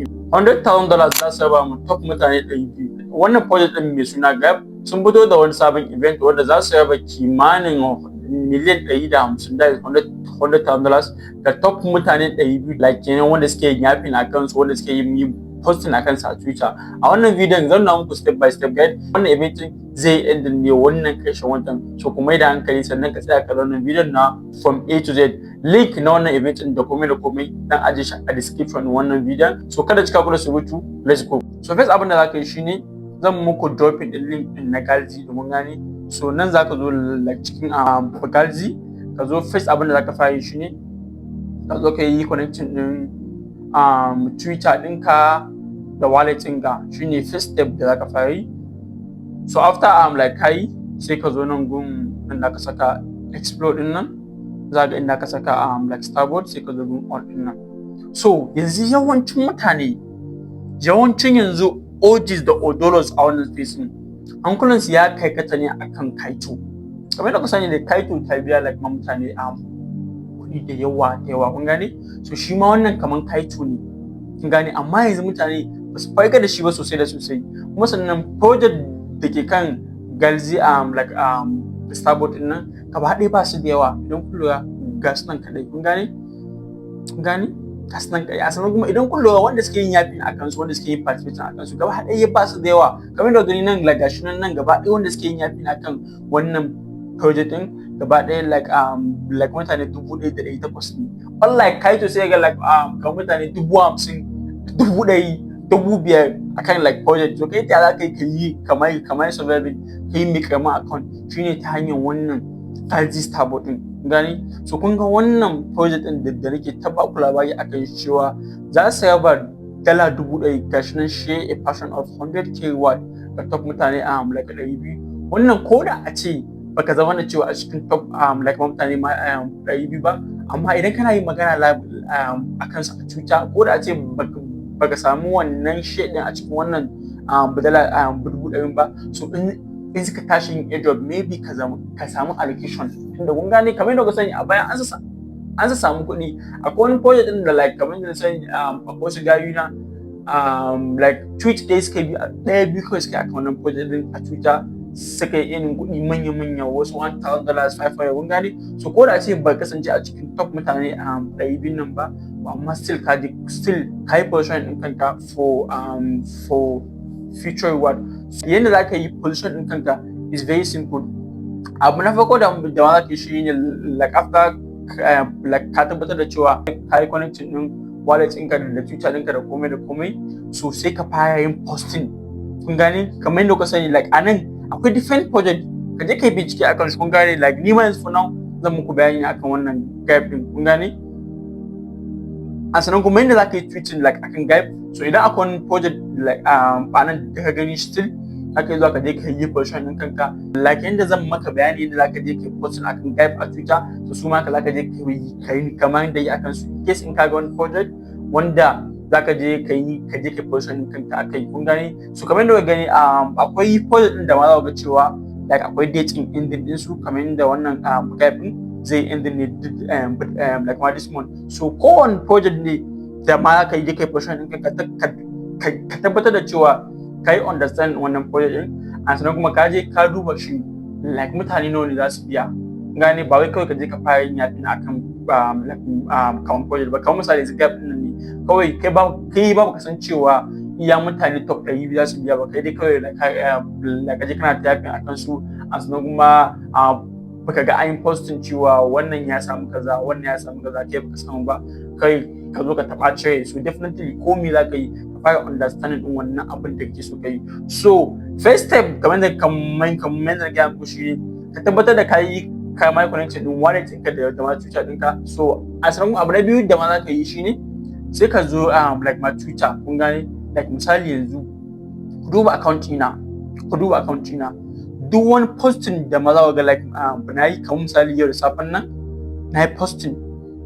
$100,000 za su raba mu top mutane 200. Wannan project ɗin mai suna Gap sun fito da wani sabon event wanda za su raba kimanin miliyan 150, da $100,000 ga top mutane 200, like kenan wanda suke yin yapping a kansu, wanda suke yin posting a kansu a Twitter. A wannan bidiyon zan nuna muku step by step guide. Wannan event zai end ne wannan karshen watan, so ku mai da hankali, sannan ka tsaya kallon wannan bidiyon na from A to Z. Link na wannan event din da komai da komai dan aje shi a description wannan bidiyon, so kada cika ku da surutu, let's go. So first, abin da zaka yi shine zan muku dropping din link din na Galxe domin gane. So nan zaka zo like cikin Galxe, ka zo, first abin da zaka fara yi shine ka zo ka yi connecting din Twitter ɗinka da wallet ɗinka. Shine first step da zaka fara yi. So after like kai, sai ka zo nan gun nan da ka saka explore din nan, za ga inda ka saka like Starbot, sai ka zo gun on din nan. So yanzu yawancin mutane, yawancin yanzu OGs da Odolos a wannan space din, hankulansu ya kaikata ne akan Kaito. Kamar yadda ku sani da Kaito ta biya like ma mutane kuɗi da yawa da yawa, kun gane? So shi ma wannan kaman Kaito ne, kun gane? Amma yanzu mutane ba su farga da shi ba sosai da sosai. Kuma sannan project da ke kan Galxe like Starbot din nan gaba ɗaya ba su da yawa. Idan kun lura, ga su nan kaɗai, kun gane? Kun gane? Ga su nan kaɗai. A sannan kuma idan kun lura, wanda suke yin yapping a kansu, wanda suke yin participation a kansu, gaba ɗaya ba su da yawa. Kamar da gani nan, like gashi nan nan gaba ɗaya wanda suke yin yapping akan wannan project din gaba ɗaya like mutane 1,800 ne. Unlike Kaito, sai ga like kamar mutane 50,000, 100,000, 5,000 akan like project. To kai ta za ka yi ka yi kamar surviving, ka yi mai karamin account shine ta hanyar wannan Galxe Starbot din, gani? So kun ga wannan project din da nake ta ba ku labari akan cewa za su raba $1,000, gashi nan, share a portion of 100K reward ga top mutane like 200. Wannan ko da a ce baka zama da cewa a cikin top like mutane ma 200 ba, amma idan kana yin magana a kansa a Twitter, ko da a ce baka samu wannan share din a cikin wannan $100,000 ba, so in suka tashi yin airdrop, maybe ka zama ka samu allocation. Tunda kun gane, kamar yadda ku sani, a baya an samu kuɗi. Akwai wani project din da like kamar yadda na sani, akwai wasu gayu na like tweet ɗaya suka bi, ɗaya biyu kawai suka yi akan wannan project din a Twitter, suka yi irin kuɗi manya-manya, wasu $1000, 500, kun gane? So ko da a ce ba kasance a cikin top mutane 200 nan ba, amma still ka still ka yi position ɗin kanka for future reward. Yadda za ka yi position ɗin kanka is very simple. Abu na farko da ma za ka yi shi ne, like after like ka tabbatar da cewa ka yi connecting ɗin wallet ɗinka da Twitter ɗinka da komai da komai, so sai ka fara yin posting, kun gane? Kamar yadda kuka sani, like anan akwai different project, ka je ka yi bincike akan su, kun gane? Like ni ma yanzu for now zan muku bayani akan wannan Gap ɗin, kun gane? A sannan kuma yadda za ka yi tweeting like akan Gap. So idan akwai wani project like a nan da ka gani, still haka zuwa ka je ka yi position ɗin kanka. Like yadda zan maka bayani yadda za ka je ka yi posting akan Gap a Twitter, so su ma ka za ka je ka yi kamar yadda yi akan su, in case in ka ga wani project wanda za ka je ka yi, ka je ka position ɗin kanka akai, kun gane? So kamar yadda kuka gani, akwai project ɗin da ma za ku ga cewa like akwai date in ending ɗin su, kamar yadda wannan Gap ɗin zai ending ne like ma this month. So kowane project ne da ma ka yi kai position ɗin kanka, ka tabbatar da cewa ka yi understand wannan project ɗin, and sannan kuma ka je ka duba shi like mutane nawa ne za su biya, gane? Ba wai kawai ka je ka fara yin yapping akan like kamar project ba. Kamar misali yanzu Gap ɗin nan ne kawai, kai ba ka san cewa iya mutane top 200 za su biya ba. Kai dai kawai like ka je kana ta yapping akan su, and sannan kuma baka ga an yi posting cewa wannan ya samu kaza, wannan ya samu kaza, kai baka samu ba, kai ka zo ka taɓa cire. So definitely ko me za ka yi, ka fara understanding din wannan abin da kake so ka yi. So first step, kamar da gaya muku, shi ka tabbatar da ka yi ka mai connection din wallet ɗinka da ma Twitter ɗinka. So a sanan abu na biyu da ma za ka yi shine sai ka zo like ma Twitter, kun gane? Like misali yanzu ku duba account ɗina, ku duba account ɗina, duk wani posting da ma za ga like na yi, kamar misali yau da safen nan na yi posting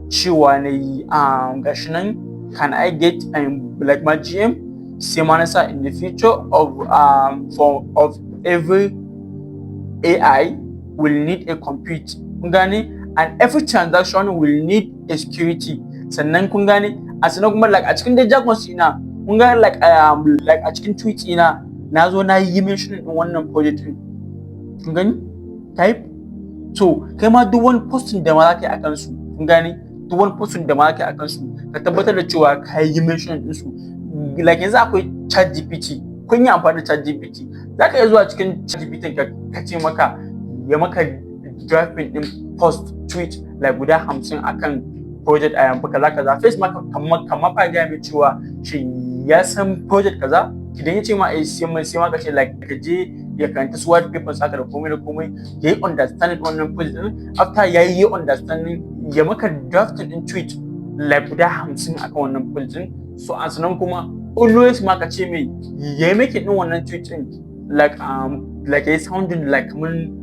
cewa na yi gashi nan, "Can I get like my GM?" Sai ma na sa, "In the future of for of every AI will need a compute," kun gane? "And every transaction will need a security." Sannan kun gane, a sannan kuma like a cikin dai jargons ina Kun ga like a cikin tweet ina na zo na yi mentioning din wannan project din. Kun gani, type. So kai ma duk wani posting da ma za ka yi akan su, kun gane, duk wani posting da ma za ka yi akan su, ka tabbatar da cewa ka yi mentioning din su. Like yanzu akwai ChatGPT, kun yi amfani da ChatGPT, za ka iya zuwa cikin ChatGPT ka ce maka ya maka drafting din post, tweet like guda 50 akan project a yanzu kaza kaza. First ma kamar fa gaya mai cewa shi ya san project kaza. Idan ya ce ma eh, sai ma ka ce like ka je ya karanta su white papers haka da komai da komai, ya yi understanding wannan project din. After ya yi understanding, ya maka drafting din tweet like guda 50 akan wannan project din. So a sannan kuma always ma ka ce mai ya yi making din wannan tweet din like ya yi sounding like kaman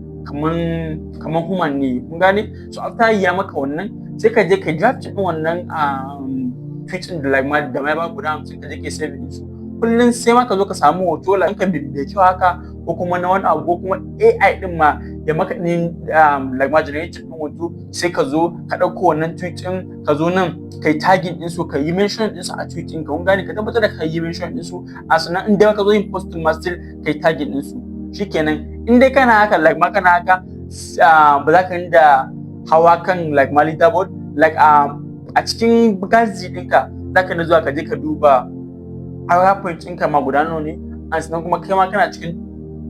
human ne. Kun gane? So after ya maka wannan, sai ka je ka draft din wannan tweet din da like ma da mai ba guda 50, ka je ka save din su. Kullun sai ma ka zo ka samu hoto like ka mai kyau haka, ko kuma na wani abu, ko kuma AI din ma ya maka din like ma generate din hoto. Sai ka zo ka ɗauko wannan tweet din, ka zo nan kai tagging din su, ka yi mention din su a tweet din ka. Kun gane? Ka tabbatar da ka yi mention din su. A sannan in dai ka zo yin posting ma, still kai tagging din su. Shikenan, in dai kana haka, like ma kana haka, ba za ka da hawa kan like ma leaderboard. Like a cikin Galxe ɗinka za ka na zuwa ka je ka duba aura point ɗinka ma guda nawa ne, a sannan kuma kai ma kana cikin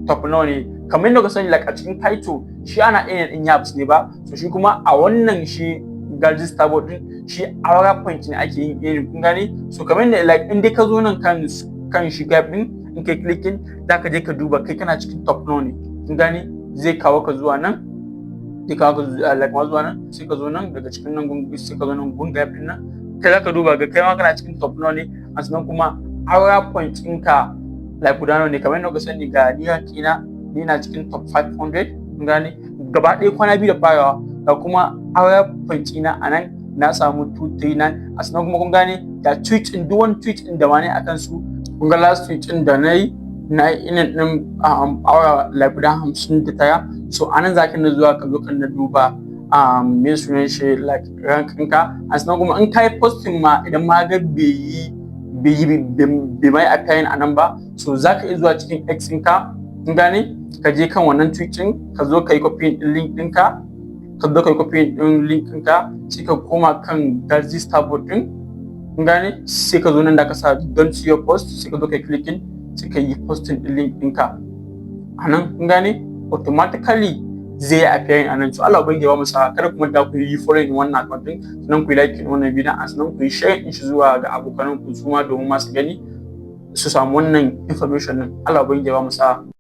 top nawa ne. Kamar yadda ka sani, like a cikin Kaito shi ana iya ɗin yaps ne ba. So shi kuma a wannan shi Galxe Starboard din, shi aura point ne ake yin irin. Kun gane? So kamar yadda like in dai ka zo nan kan shi gap din, in kai clicking, za ka je ka duba kai kana cikin top nawa ne. Kun gane? Zai kawo ka zuwa nan, zai kawo ka like ma zuwa nan. Sai ka zo nan daga cikin nan gun, sai ka zo nan gun gap din nan, kai za ka duba ga kai ma kana cikin top nawa ne, a sannan kuma aura point ɗinka like guda nawa ne. Kamar yadda ka sani, ga ni ina ni na cikin top 500. Kun gane? Gaba ɗaya kwana 2 da farawa, ga kuma aura point ɗina a nan na samu 239. A sannan kuma kun gane, ga tweet ɗin, duk wani tweet ɗin da ma ne akan su. Kun ga last tweet ɗin da na yi, na yi ina ɗin aura like guda 59. So a nan za ka na zuwa ka zo ka na duba me sunan shi, like rank ɗinka. A sannan kuma in ka yi posting ma, idan ma ga bai yi bai mai appearing a nan ba, so za ka iya zuwa cikin X ɗinka. Kun gane? Ka je kan wannan tweet ɗin, ka zo ka yi copy ɗin link ɗinka, ka zo ka yi copy ɗin link ɗinka, sai ka koma kan Galxe Starboard ɗin. Kun gane? Sai ka zo nan da ka sa "Don't see your post", sai ka zo ka yi clicking, sai ka yi posting ɗin link ɗinka a nan. Kun gane? Automatically zai yi appearing a nan. So Allah ubangiji ya ba mu sa'a. Kada kuma da ku yi following wannan account din, sannan ku yi like wannan bidiyon, sannan ku yi share din shi zuwa ga abokan ku su ma, domin ma su gani su samu wannan information din. Allah ubangiji ya ba mu sa'a.